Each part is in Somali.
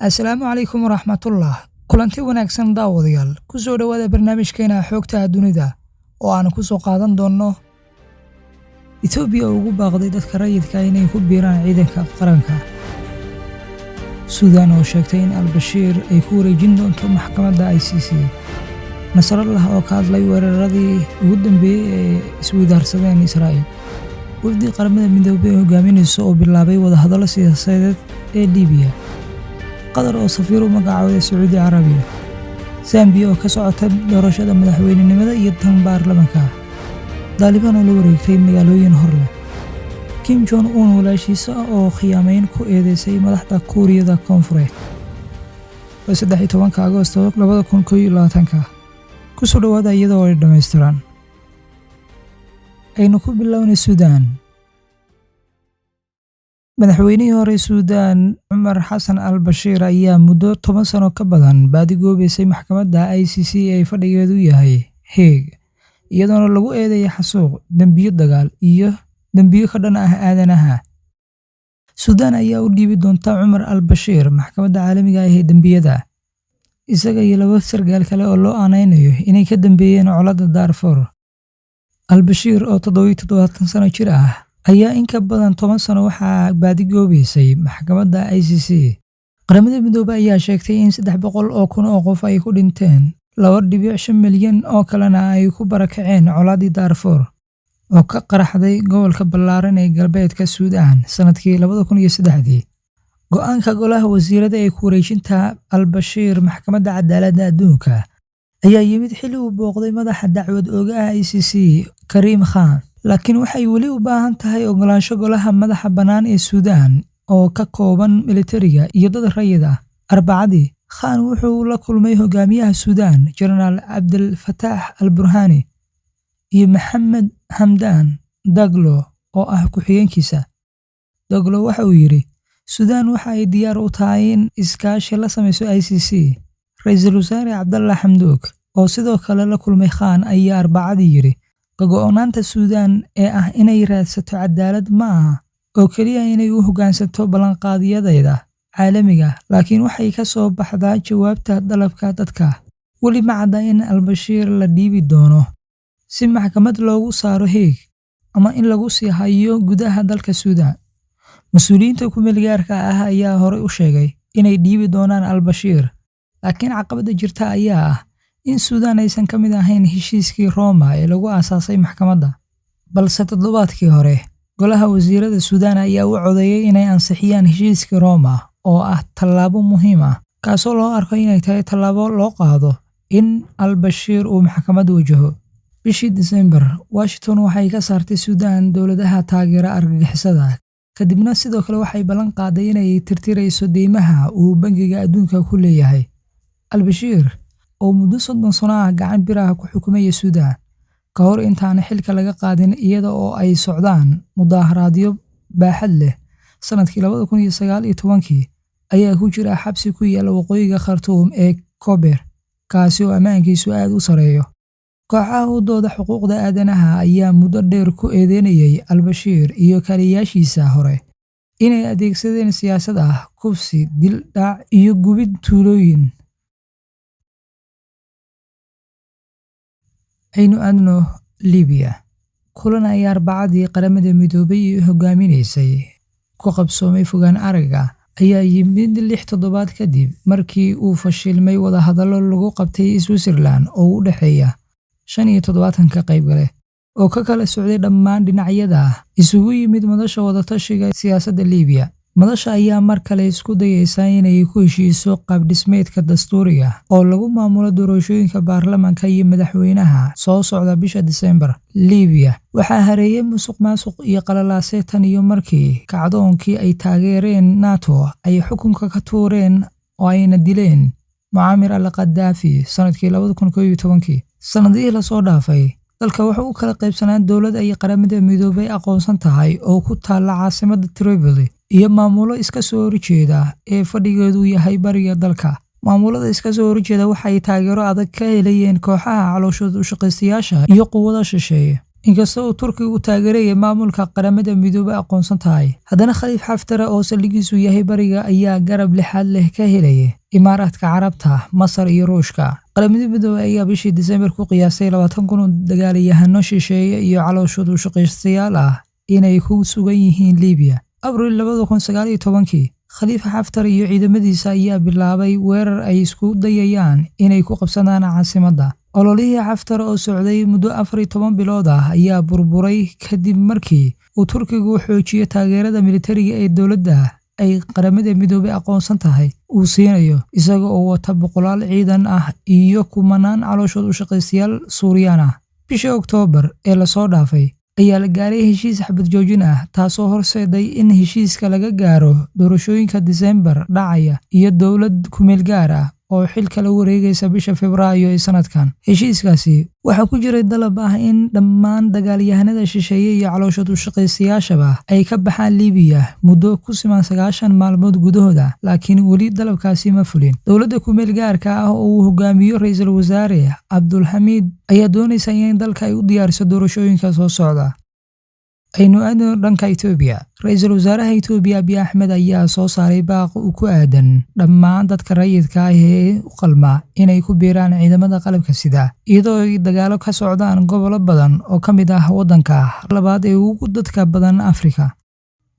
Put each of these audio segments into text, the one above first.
Assalaamu calaykum waraxmatullah. Kulanti wanaagsan daawadayaal, ku soo dhowaada barnaamijkeena Xogta Dunida oo aan ku soo qaadan doonno Itoobiya oo ugu baaqday dadka rayidka inay ku biiraan ciidanka qaranka, Suudaan oo sheegtay in Al-Bashiir ay ku wareejin doonto maxkamadda ICC, Nasrallah oo ka hadlay weeraradii ugu dambeeyey ee isweydaarsadeen Israa'iil, wafdi Qaramada Midoobay ee hogaaminaysa oo bilaabay wadahadallo siyaasadeed ee Liibiya, Qatar oo safiir u magacaawday Sacuudi Carabiya, Zambiya oo ka socota doorashada madaxweynenimada iyo tan baarlamaanka, Daalibaan oo la wareegtay magaalooyin hor leh, Kim Jong Un walaashiisa oo khiyaamayn ku eedeysay madaxda Kuuriyada Koonfureed. Waa 13-ka Agoosto 2021-ka. Kusoo dhowaada iyadoo ay dhammaystiran. Aynu ku bilownay Suudaan. Madaxweynihii hore Suudaan Cumar Xasan al Bashiir ayaa muddo 10 sano ka badan baadigoobaysay maxkamadda ICC ee fadhigeedu yahay Hague, iyadoona lagu eedeeyay xasuuq, dembiyo dagaal iyo dembiyo ka dhan ah aadanaha. Suudaan ayaa u dhiibi doonta Cumar al Bashiir maxkamadda caalamiga ah ee dembiyada, isaga iyo laba sargaal kale oo loo aaneynayo inay ka dambeeyeen colaadda Darfur. Al-Bashiir oo 77 sano jir ah ayaa in ka badan 10 sano waxaa baadigoobaysay maxkamadda ICC. Qaramada Midoobay ayaa sheegtay in 300,000 oo qof ay ku dhinteen, 2.5 milyan oo kalena ay ku barakaceen colaaddii Darfur oo ka qaraxday gobolka ballaaran ee galbeedka Suudaan sanadkii 2003-dii. Go'aanka Golaha Wasiirada ee ku wareejinta Al-Bashiir Maxkamadda Cadaaladda Adduunka ayaa yimid xilli uu booqday madaxa dacwad oogaha ICC Karim Khan, laakiin waxay weli u baahan tahay ogolaansho Golaha Madaxa Bannaan ee Suudaan oo ka kooban militariga iyo dad rayid ah. Arbacadii, Khan wuxuu la kulmay hogaamiyaha Suudaan, Jenaraal Cabdel Fattaax al-Burhaani, iyo Maxamed Hamdan Daglo oo ah ku-xigeenkiisa. Daglo waxa uu yidhi, "Suudaan waxa ay diyaar u tahay in iskaashi la sameyso ICC." Ra'iisul Wasaare Cabdalla Xamduuk oo sidoo kale la kulmay Khan ayaa Arbacadii yidhi, "Ka go'naanta Suudaan ee ah inay raadsato cadaalad ma aha oo keliya inay u hoggaansanto ballanqaadyadeeda caalamiga, laakiin waxay ka soo baxdaa jawaabta dalabka dadka." Weli ma cadda in Al-Bashiir la dhiibi doono si maxkamad loogu saaro Hague ama in lagu sii hayo gudaha dalka Suudaan. Mas'uuliyiinta ku-meel-gaarka ah ayaa horey u sheegay inay dhiibi doonaan Al-Bashiir, laakiin caqabadda jirta ayaa ah in Suudaan aysan ka mid ahayn heshiiskii Roma ee lagu aasaasay maxkamadda. Balse toddobaadkii hore, Golaha Wasiirada Suudaan ayaa u codeeyay inay ansixiyaan heshiiskii Roma oo ah tallaabo muhiim ah, kaasoo loo arko inay tahay tallaabo loo qaado in Al-Bashiir uu maxkamad wajaho. Bishii Disembar, Washington waxay ka saartay Suudaan dowladaha taageera argagixisada, kadibna sidoo kale waxay ballan qaaday inay tirtirayso deymaha uu Bangiga Adduunka ku leeyahay. Al-Bashiir oo muddo 30 sano ah gacan bir ah ku xukumayay Suudaan, ka hor intaan xilka laga qaadin iyada oo ay socdaan mudaharaadyo baaxad leh sanadkii 2019-kii, ayaa ku jira xabsi ku yaala waqooyiga Khartoum ee Kober, kaasi oo ammaankiisu aad u sareeyo. Kooxaha u dooda xuquuqda aadanaha ayaa muddo dheer ku eedeynayay Al-Bashiir iyo kaaliyayaashiisa hore inay adeegsadeen siyaasad ah kufsi, dil, dhac iyo gubid tuulooyin. Aynu aadno Liibiya. Kulan ayaa Arbacadii Qaramada Midoobay hogaaminaysay ku qabsoomay fogaan aragga ayaa yimid 6 toddobaad kadib markii uu fashilmay wadahadallo lagu qabtay Switzerland oo u dhexeeya 75 ka qaybgale oo ka kala socday dhammaan dhinacyada isugu yimid madasha wadatashiga siyaasadda Liibiya. Madasha ayaa mar kale isku dayeysa inay ku heshiiso qaab dhismeedka dastuuriga oo lagu maamulo doorashooyinka baarlamaanka iyo madaxweynaha soo socda bisha Disembar. Liibiya waxaa hareeyay musuqmaasuq iyo qalalaase tan iyo markii kacdoonkii ay taageereen NATO ay xukunka ka tuureen oo ayna dileen Mucaamir al-Qadaafi sanadkii 2011-kii. Sanadihii la soo dhaafay, dalka wuxuu u kala qaybsanaa dowlad ay Qaramada Midoobay aqoonsan tahay oo ku taalla caasimadda Tripoli iyo maamulo iska soo horjeeda ee fadhigeedu yahay bariga dalka. Maamulada iska soo horjeeda waxay taageero adag ka helayeen kooxaha calooshood u shaqaystayaasha iyo quwada shisheeye. Inkasta uu Turkigu taageeraya maamulka Qaramada Midoobay aqoonsan tahay, haddana Khaliif Xaftar oo saldhigiisu yahay bariga ayaa garab lixaad leh ka helaya Imaaraadka Carabta, Masar iyo Ruushka. Qaramada Midoobay ayaa bishii Disembar ku qiyaastay 20,000 oo dagaalyahano shisheeye iyo calooshood u shaqaystayaal ah inay ku sugan yihiin Liibiya. Abriil 2019-kii, Khalifa Xaftar iyo ciidamadiisa ayaa bilaabay weerar ay isku dayayaan inay ku qabsadaan caasimadda. Ololihii Xaftar oo socday muddo 14 bilood ah ayaa burburay kadib markii uu Turkigu xoojiyay taageerada militariga ee dowladda ay Qaramada Midoobay aqoonsan tahay uu siinayo, isaga oo wata boqolaal ciidan ah iyo kumanaan calooshood u shaqaystayaal Suuriyaan ah. Bishii Oktoobar ee lasoo dhaafay ayaa la gaaray heshiis xabad joojin ah, taasoo horseeday in heshiiska laga gaaro doorashooyinka Disembar dhacaya iyo dowlad kumeel gaar ah oo xilka la wareegaysa bisha Febraayo ee sanadkan. Heshiiskaasi waxaa ku jiray dalab ah in dhammaan dagaalyahanada shisheeye iyo calooshood u shaqaystayaashaba ay ka baxaan Liibiya muddo ku siman 90 maalmood gudahooda, laakiin weli dalabkaasi ma fulin. Dowladda kumeel gaarka ah oo uu hogaamiyo Ra'iisul Wasaare Cabdulxamiid ayaa doonaysa in dalka ay u diyaariso doorashooyinka soo socda. Aynu aadno dhanka Itoobiya. Ra'iisul Wasaaraha Itoobiya Abiy Axmed ayaa soo saaray baaq uu ku aadan dhammaan dadka rayidka ah ee u qalma inay ku biiraan ciidamada qalabka sida, iyadoo ay dagaalo ka socdaan gobollo badan oo ka mid ah waddanka labaad ee ugu dadka badan Afrika.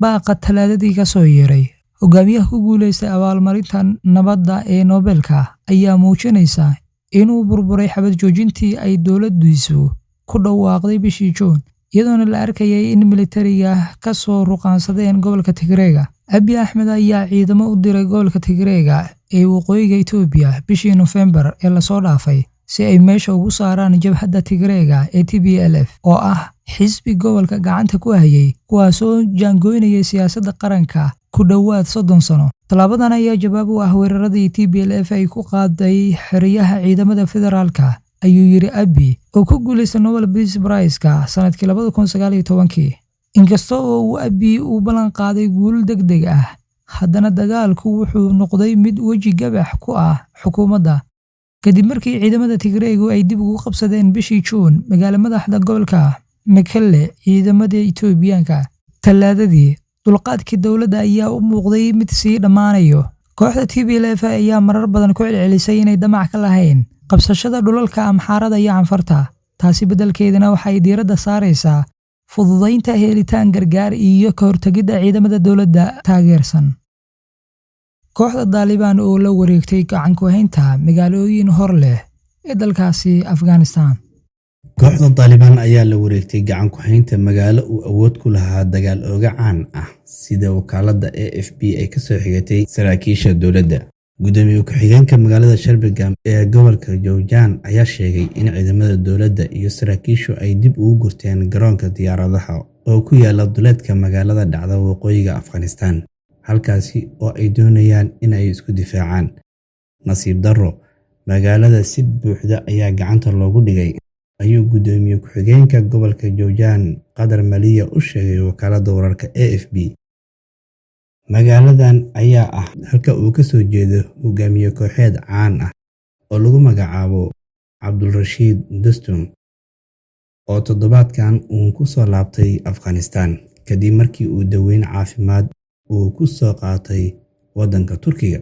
Baaqa Talaadadii ka soo yeeray hogaamiyaha ku guuleystay abaalmarinta nabadda ee Nobelka ayaa muujinaysa inuu burburay xabad joojintii ay dowladdiisu ku dhawaaqday bishii Juun, iyadoona la arkayay in militariga ka soo ruqaansadeen gobolka Tigreega. Abiy Axmed ayaa ciidamo u diray gobolka Tigreega ee waqooyiga Itoobiya bishii Nofembar ee lasoo dhaafay si ay meesha ugu saaraan jabhadda Tigreega ee TPLF oo ah xisbi gobolka gacanta ku hayay, kuwaasoo jaangoynayay siyaasadda qaranka ku dhowaad 30 sano. Tallaabadan ayaa jawaab u ah weeraradii TPLF ay ku qaaday xeryaha ciidamada federaalka, ayuu yiri Abiy oo ku guuleystay Nobel Peace Prize-ka sanadkii 2019-kii. Inkasta oo uu Abiy u ballan qaaday guul degdeg ah, haddana dagaalku wuxuu noqday mid weji gabax ku ah xukuumadda. Kadib markii ciidamada Tigreegu ay dib ugu qabsadeen bishii Juun magaalo madaxda gobolka Mekelle ciidamada Itoobiyaanka. Talaadadii, dulqaadkii dowladda ayaa u muuqday mid sii dhammaanayo. Kooxda TPLF ayaa marar badan ku celcelisay inay damac ka lahayn qabsashada dhulalka Amxaarada iyo Canfarta. Taasi beddelkeedana waxay diiradda saaraysaa fududaynta helitaan gargaar iyo ka hortagidda ciidamada dowladda taageersan. Kooxda Daalibaan oo la wareegtay gacan ku haynta magaalooyin hor leh ee dalkaasi Afghanistan. Kooxda Taalibaan ayaa la wareegtay gacan ku haynta magaalo uu awood ku lahaa dagaal ooge caan ah, sida wakaaladda AFP ay kasoo xigatay saraakiisha dowladda. Gudoomiye ku-xigeenka magaalada Shebergam ee gobolka Jowzjan ayaa sheegay in ciidamada dowladda iyo saraakiishu ay dib ugu gurteen garoonka diyaaradaha oo ku yaala duleedka magaalada dhacda waqooyiga Afghanistan, halkaasi oo ay doonayaan in ay isku difaacaan. "Nasiib darro, magaalada si buuxda ayaa gacanta loogu dhigay," ayuu gudoomiye ku-xigeenka gobolka Jowzjan Qadar Maliya u sheegay wakaaladda wararka AFP. Magaaladan ayaa ah halka uu ka soo jeedo hogaamiye kooxeed caan ah oo lagu magacaabo Cabdulrashiid Dostum, oo toddobaadkan uun ku soo laabtay Afghanistan kadib markii uu daweyn caafimaad uu ku soo qaatay waddanka Turkiga.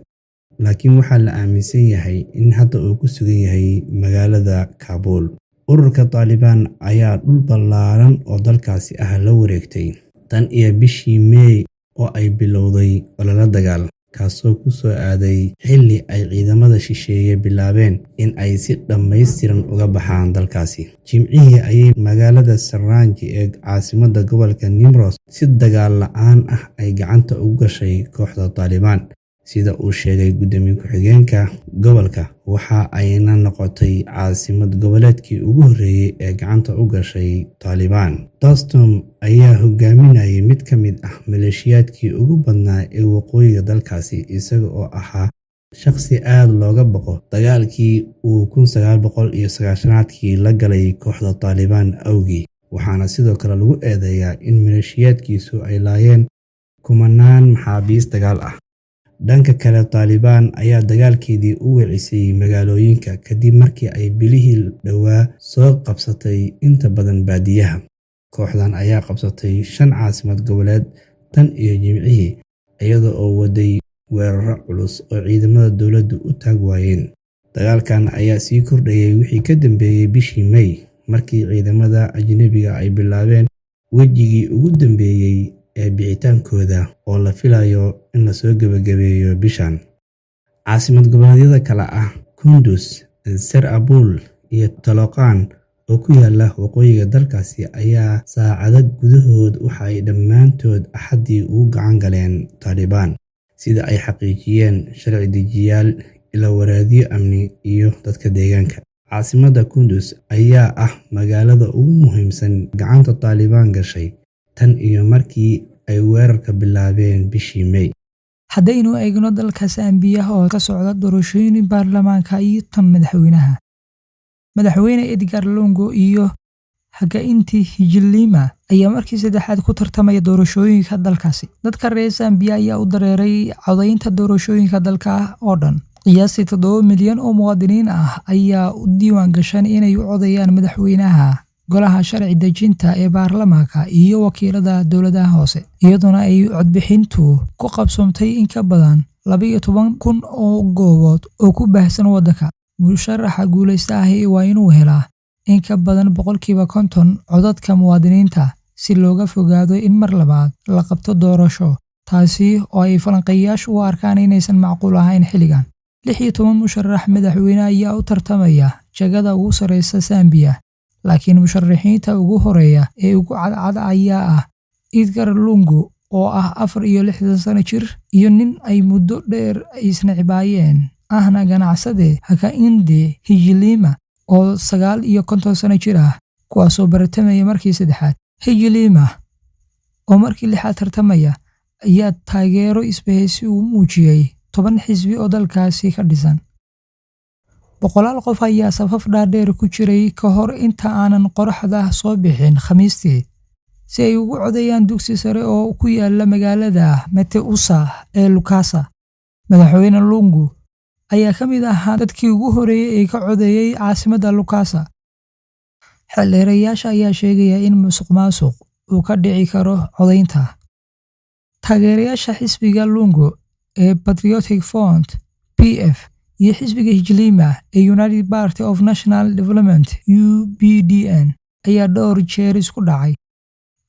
Laakiin waxaa la aaminsan yahay in hadda uu ku sugan yahay magaalada Kaabul. Ururka Taalibaan ayaa dhul ballaaran oo dalkaasi ah la wareegtay tan iyo bishii May oo ay bilowday olole dagaal, kaasoo ku soo aaday xilli ay ciidamada shisheeye bilaabeen in ay si dhammaystiran uga baxaan dalkaasi. Jimcihii ayay magaalada Saranj ee caasimadda gobolka Nimroz si dagaal la'aan ah ay gacanta ugu gashay kooxda Taalibaan, sida uu sheegay gudoomiye ku-xigeenka gobolka, waxa ayna noqotay caasimad goboleedkii ugu horreeyay ee gacanta u gashay Taalibaan. Dostum ayaa hogaaminayay mid ka mid ah maleeshiyaadkii ugu badnaa ee waqooyiga dalkaasi, isaga oo ahaa shakhsi aad looga baqo dagaalkii uu 1990-aadkii la galay kooxda Taalibaan awgii, waxaana sidoo kale lagu eedeeyaa in maleeshiyaadkiisu ay laayeen kumanaan maxaabiis dagaal ah. Dhanka kale, Taalibaan ayaa dagaalkeedii u weecisay magaalooyinka kadib markii ay bilihii dhowaa soo qabsatay inta badan baadiyaha. Kooxdan ayaa qabsatay 5 caasimad goboleed tan iyo Jimcihii, iyada oo waday weerarro culus oo ciidamada dowladdu u taag waayeen. Dagaalkan ayaa sii kordhayay wixii ka dambeeyay bishii May, markii ciidamada ajnabiga ay bilaabeen wejigii ugu dambeeyay ee bixitaankooda oo la filayo in la soo gabagabeeyo bishan. Caasimad goboleedyada kale ah Kunduz, Sar e Pul iyo Taloqan oo ku yaala waqooyiga dalkaasi ayaa saacado gudahood waxa ay dhammaantood Axaddii ugu gacan galeen Taliban, sida ay xaqiijiyeen sharci dejiyayaal, ilo-wareedyo amni iyo dadka deegaanka. Caasimadda Kunduz ayaa ah magaalada ugu muhiimsan gacanta Taliban gashay tan iyo markii ay weerarka bilaabeen bishii May. Haddaynu eegno dalka Zambiya oo ka socda doorashooyin baarlamaanka iyo tan madaxweynaha. Madaxweyne Edgar Lungu iyo Hakainde Hichilema ayaa markii saddexaad ku tartamaya doorashooyinka dalkaasi. Dadka reer Zambiya ayaa u dareeray codaynta doorashooyinka dalka oo dhan. Qiyaastii 7 milyan oo muwaadiniin ah ayaa u diiwaan gashan inay u codeeyaan madaxweynaha, golaha sharci dejinta ee baarlamaanka iyo wakiilada dowladaha hoose, iyadoona ay codbixintu ku qabsoontay in ka badan 12,000 oo goobood oo ku baahsan waddanka. Musharaxa guuleysta ahi waa inuu helaa in ka badan 50% codadka muwaadiniinta si looga fogaado in mar labaad la qabto doorasho, taasi oo ay falanqeeyayaashu u arkaan inaysan macquul ahayn xilligan. 16 musharax madaxweyne ayaa u tartamaya jagada ugu sarreysa Zambiya, laakiin musharaxiinta ugu horeeya ee ugu cadcad ayaa ah Edgar Lungu oo ah 64 sano jir iyo nin ay muddo dheer isnecbaayeen, ahna ganacsade Hakainde Hichilema oo 59 sano jir ah, kuwaasoo baratamaya markii saddexaad. Hichilema oo markii lixaad tartamaya ayaa taageero isbahaysi u muujiyey 10 xisbi oo dalkaasi ka dhisan. Boqolaal qof ayaa safaf dhaadheer ku jiray ka hor inta aanan qoraxda soo bixin Khamiistii si ay ugu codeeyaan dugsi sare oo ku yaala magaalada Meteusa ee Lukasa. Madaxweyne Lungu ayaa ka mid ahaa dadkii ugu horeeyay ee ka codeeyay caasimadda Lukasa. Xeeldheerayaasha ayaa sheegaya in musuqmaasuq uu ka dhici karo codeynta. Taageerayaasha xisbiga Lungu ee Patriotic Front (PF) iyo xisbiga Hichilema ee United Party of National Development (UPND) ayaa dhowr jeer isku dhacay,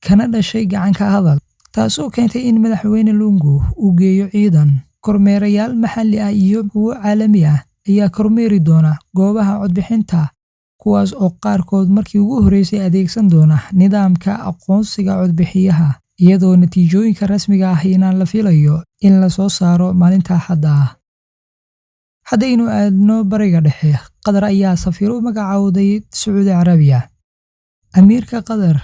kana dhashay gacan ka hadal, taasoo keentay in madaxweyne Lungu uu geeyo ciidan. Kormeerayaal maxalli ah iyo kuwo caalami ah ayaa kormeeri doona goobaha codbixinta, kuwaas oo qaarkood markii ugu horreysay adeegsan doona nidaamka aqoonsiga codbixiyaha, iyadoo natiijooyinka rasmiga ahina la filayo in la soo saaro maalinta Axadda ah. Haddaynu aadno Bariga Dhexe, Qatar ayaa safiir u magacowday Sacuudi Carabiya. Amiirka Qatar,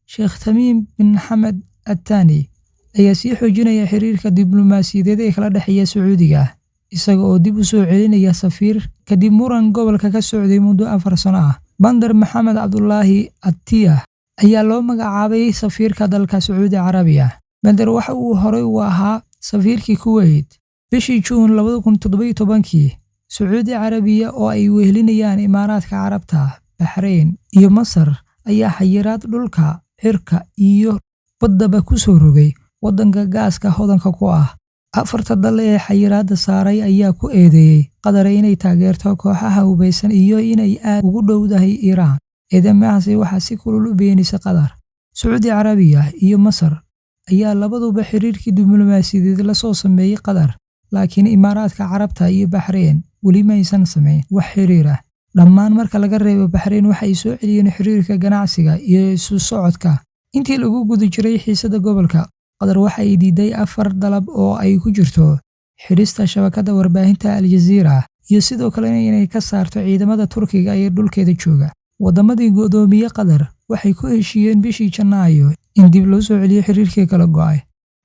Sheekh Tamiim bin Xamed Al Thani, ayaa sii xoojinaya xiriirka diblomaasiyadeed ee kala dhexeeya Sacuudiga, isaga oo dib u soo celinaya safiir kadib muran gobolka ka socday muddo 4 sano ah. Bandar Maxamed Cabdulaahi Attiyah ayaa loo magacaabay safiirka dalka Sacuudi Carabiya. Bandar waxa uu horey u ahaa safiirkii Kuwait. Bishii Juun 2017kii, Sacuudi Carabiya oo ay wehelinayaan Imaaraadka Carabta, Baxrayn iyo Masar ayaa xayiraad dhulka, cirka iyo baddaba ku soo rogay waddanka gaaska hodanka ku ah. Afarta dal ee xayiraadda saaray ayaa ku eedeeyay Qatar inay taageerto kooxaha hubeysan iyo inay aad ugu dhowdahay Iiraan. Eedeymahaasi waxaa si kulul u beenisay Qatar. Sacuudi Carabiya iyo Masar ayaa labaduba xiriirkii diblomaasiyadeed la soo sameeyay Qatar, laakiin Imaaraadka Carabta iyo Baxrayn weli maysan samayn wax xiriir ah. Dhammaan marka laga reebo Baxrayn waxa ay soo celiyeen xiriirka ganacsiga iyo isu socodka. Intii lagu guda jiray xiisadda gobolka, Qatar waxa ay diiday afar dalab oo ay ku jirto xidhista shabakadda warbaahinta Al Jazeera iyo sidoo kale inay ka saarto ciidamada Turkiga ee dhulkeeda jooga. Wadamadii go'doomiyey Qatar waxay ku heshiiyeen bishii Janaayo in dib loo soo celiyo xiriirkii kala go'ay.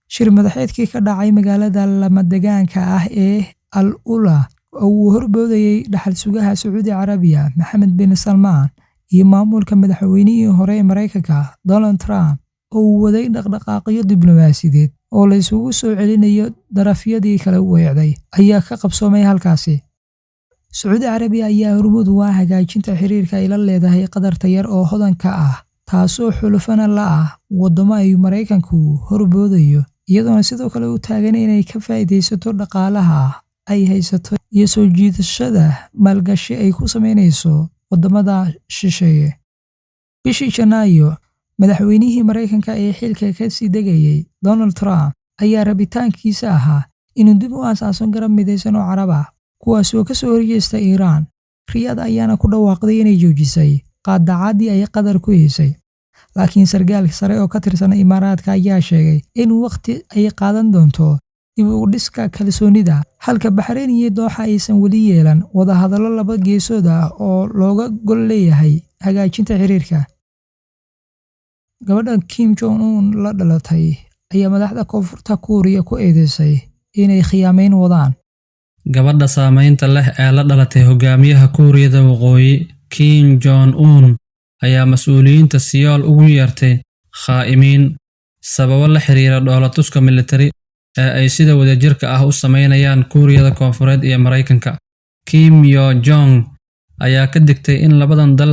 Shir madaxeedkii ka dhacay magaalada lamadegaanka ah ee Al Ula oo uu horboodayay dhaxal sugaha Sacuudi Carabiya Maxamed bin Salmaan iyo maamulka madaxweynihii hore ee Mareykanka Donald Trump oo uu waday dhaqdhaqaaqyo diblomaasiyadeed oo la isugu soo celinayo darafyadii kala weecday ayaa ka qabsoomay halkaasi. Sacuudi Carabiya ayaa hormuud u ah hagaajinta xiriirka ay la leedahay Qatarta yar oo hodanka ah, Taasoo xulufana la ah waddamo ay Maraykanku horboodayo, iyadoona sidoo kale u taagan inay ka faa'iidaysato dhaqaalaha ay haysato iyo soo jiidashada maalgashi ay ku sameynayso waddamada shisheeye. Bishii Janaayo, madaxweynihii Maraykanka ee xilka ka sii degayay, Donald Trump, ayaa rabitaankiisa ahaa inuu dib u aasaaso garab midaysan oo Carab ah, kuwaas oo ka soo horjeesta Iiraan. Riyaad ayaana ku dhawaaqday inay joojisay qaadacaddii ay Qatar ku haysay. Laakiin sarkaal sare oo ka tirsan Imaaraadka ayaa sheegay in waqti ay qaadan doonto dib u dhiska kalsoonida, halka Baxrayn iyo Dooxa aysan weli yeelan wadahadallo laba geesood ah oo looga gol leeyahay hagaajinta xiriirka. Gabadha Kim Jong Un la dhalatay ayaa madaxda Koonfurta Kuuriya ku eedeysay inay khiyaameyn wadaan. Gabadha saameynta leh ee la dhalatay hogaamiyaha Kuuriyada Waqooyi Kim Jong Un ayaa mas'uuliyiinta Seoul ugu yeertay khaa'imiin sababo la xiriira dhoolatuska militari ee ay sida wadajirka ah u sameynayaan Kuuriyada Koonfureed iyo Maraykanka. Kim Yo Jong ayaa ka digtay in labadan dal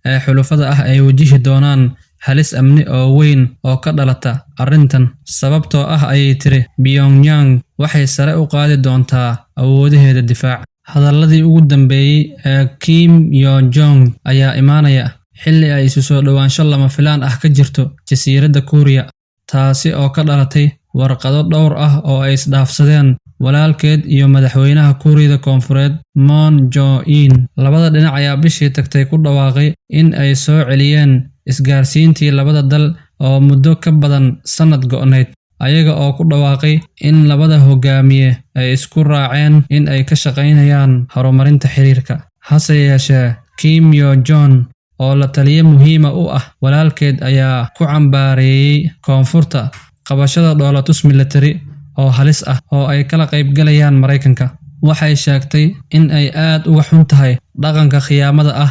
ee xulafada ah ay wajihi doonaan halis amni oo weyn oo ka dhalata arrintan, sababtoo ah, ayay tiri, Pyongyang waxay sare u qaadi doontaa awoodaheeda difaac. Hadalladii ugu dambeeyay ee Kim Yo Jong ayaa imaanaya xilli ay isu soo dhowaansho lama filaan ah ka jirto jasiiradda Kuuriya, taasi oo ka dhalatay warqado dhowr ah oo ay isdhaafsadeen walaalkeed iyo madaxweynaha Kuuriyada Koonfureed Moon Jae-in. Labada dhinac ayaa bishii tagtay ku dhawaaqay in ay soo celiyeen isgaarsiintii labada dal oo muddo ka badan sannad go'nayd, ayaga oo ku dhawaaqay in labada hogaamiye ay isku raaceen in ay ka shaqaynayaan horumarinta xiriirka. Hase yeeshee, Kim Yo Jong oo la taliye muhiima u ah walaalkeed ayaa ku cambaareeyay Koonfurta qabashada dhoolatus militari oo halis ah oo ay kala qaybgalayaan Maraykanka. Waxay sheegtay in ay aad uga xun tahay dhaqanka khiyaamada ah.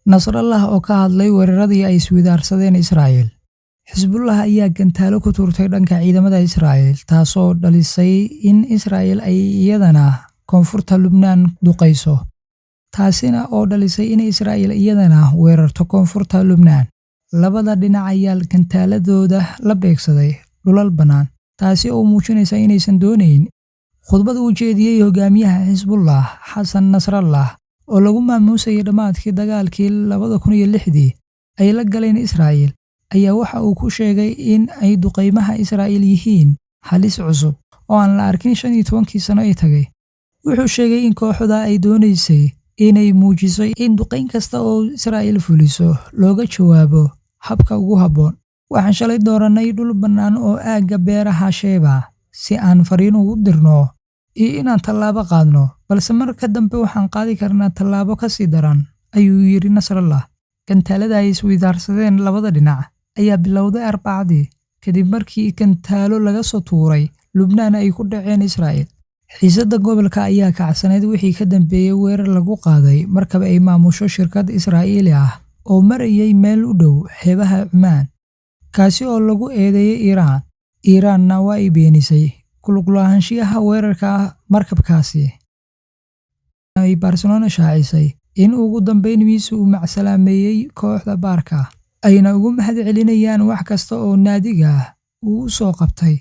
Nasrallah oo ka hadlay weeraradii ay isweydaarsadeen Israa'iil. Xisbullah ayaa gantaalo ku tuurtay dhanka ciidamada Israa'iil, taasoo dhalisay in Israa'iil ay iyadana koonfurta Lubnaan duqayso. Taasina oo dhalisay in Israa'iil iyadana weerarto koonfurta Lubnaan. Labada dhinac ayaa gantaaladooda la beegsaday dhulal bannaan, taasi oo muujinaysa inaysan doonayn. Khudbad uu jeediyey hogaamiyaha Xisbullah Xasan Nasrallah oo lagu maamuusayay dhammaadkii dagaalkii 2006dii ay la galeen Israa'iil ayaa waxa uu ku sheegay in ay duqaymaha Israa'iil yihiin halis cusub oo aan la arkin 15kii sano ee tagay. Wuxuu sheegay in kooxda ay doonaysay inay muujiso in duqayn kasta oo Israa'iil fuliso looga jawaabo habka ugu habboon. "Waxaan shalay dooranay dhul bannaan oo aagga beeraha Sheba si aan fariin ugu dirno iyo inaan tallaabo qaadno, balse marka dambe waxaan qaadi karnaa tallaabo ka sii daran," ayuu yidhi Nasrallah. Gantaalada ay isweydaarsadeen labada dhinac ayaa bilowday Arbacadii kadib markii gantaalo laga soo tuuray Lubnaan ay ku dhaceen Israa'iil. Xiisadda gobolka ayaa kacsanayd wixii ka dambeeyay weerar lagu qaaday markab ay maamusho shirkad Israa'iili ah oo marayay meel u dhow xeebaha Cumaan, kaasi oo lagu eedeeyay Iiraan. Iiraanna waa ay beenisay ku lug lahaanshiyaha weerarka markabkaasi. Ay Barcelona shaacisay in ugu dambeyn Messi uu macsalaameeyay kooxda Barca, ayna ugu mahadcelinayaan wax kasta oo naadiga uu u soo qabtay,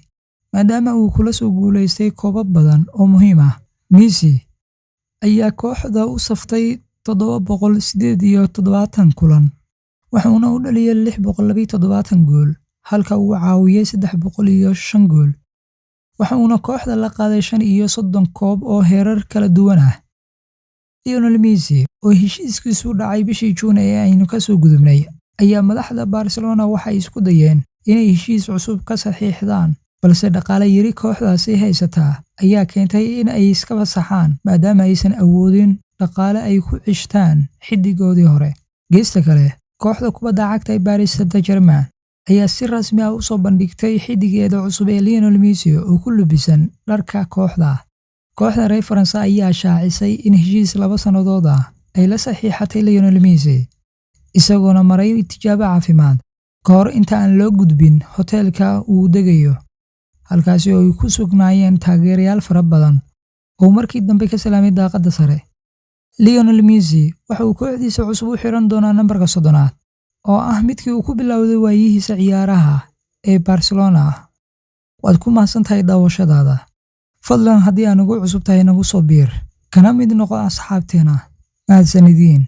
maadaama uu kula soo guuleystay koobab badan oo muhiim ah. Messi ayaa kooxda u saftay 778 kulan, wuxuuna u dhaliyay 672 gool, halka uu caawiyay 305 gool. Waxa uuna kooxda la qaaday 35 koob oo heerar kala duwan ah. Lionel Messi oo heshiiskiisu dhacay bishii Juun ee aynu ka soo gudubnay ayaa madaxda Barcelona waxay isku dayeen inay heshiis cusub ka saxiixdaan, balse dhaqaale yari kooxdaasi haysataa ayaa keentay in ay iska fasaxaan, maadaama aysan awoodin dhaqaale ay ku cishtaan xiddigoodii hore. Geesta kale, kooxda kubadda cagta ee Paris Saint-Germain ayaa si rasmi ah u soo bandhigtay xiddigeeda cusub ee Lionel Messi oo ku labisan dharka kooxda. Kooxda reer Faransa ayaa shaacisay in heshiis 2 sannadood ah ay la saxiixatay Lionel Messi, isagoona maray tijaabo caafimaad ka hor inta aan loo gudbin hoteelka uu degayo, halkaasi oo ay ku sugnaayeen taageerayaal fara badan oo markii dambe ka salaamay daaqadda sare. Lionel Messi waxa uu kooxdiisa cusub u xiran doonaa nambarka 30aad. oo ah midkii uu ku bilowday waayihiisa ciyaaraha ee Barcelona. Waad ku mahadsan tahay daawashadaada. Fadlan haddii aad nagu cusub tahay, nagu soo biir, kana mid noqo asxaabteena. Mahadsanidin.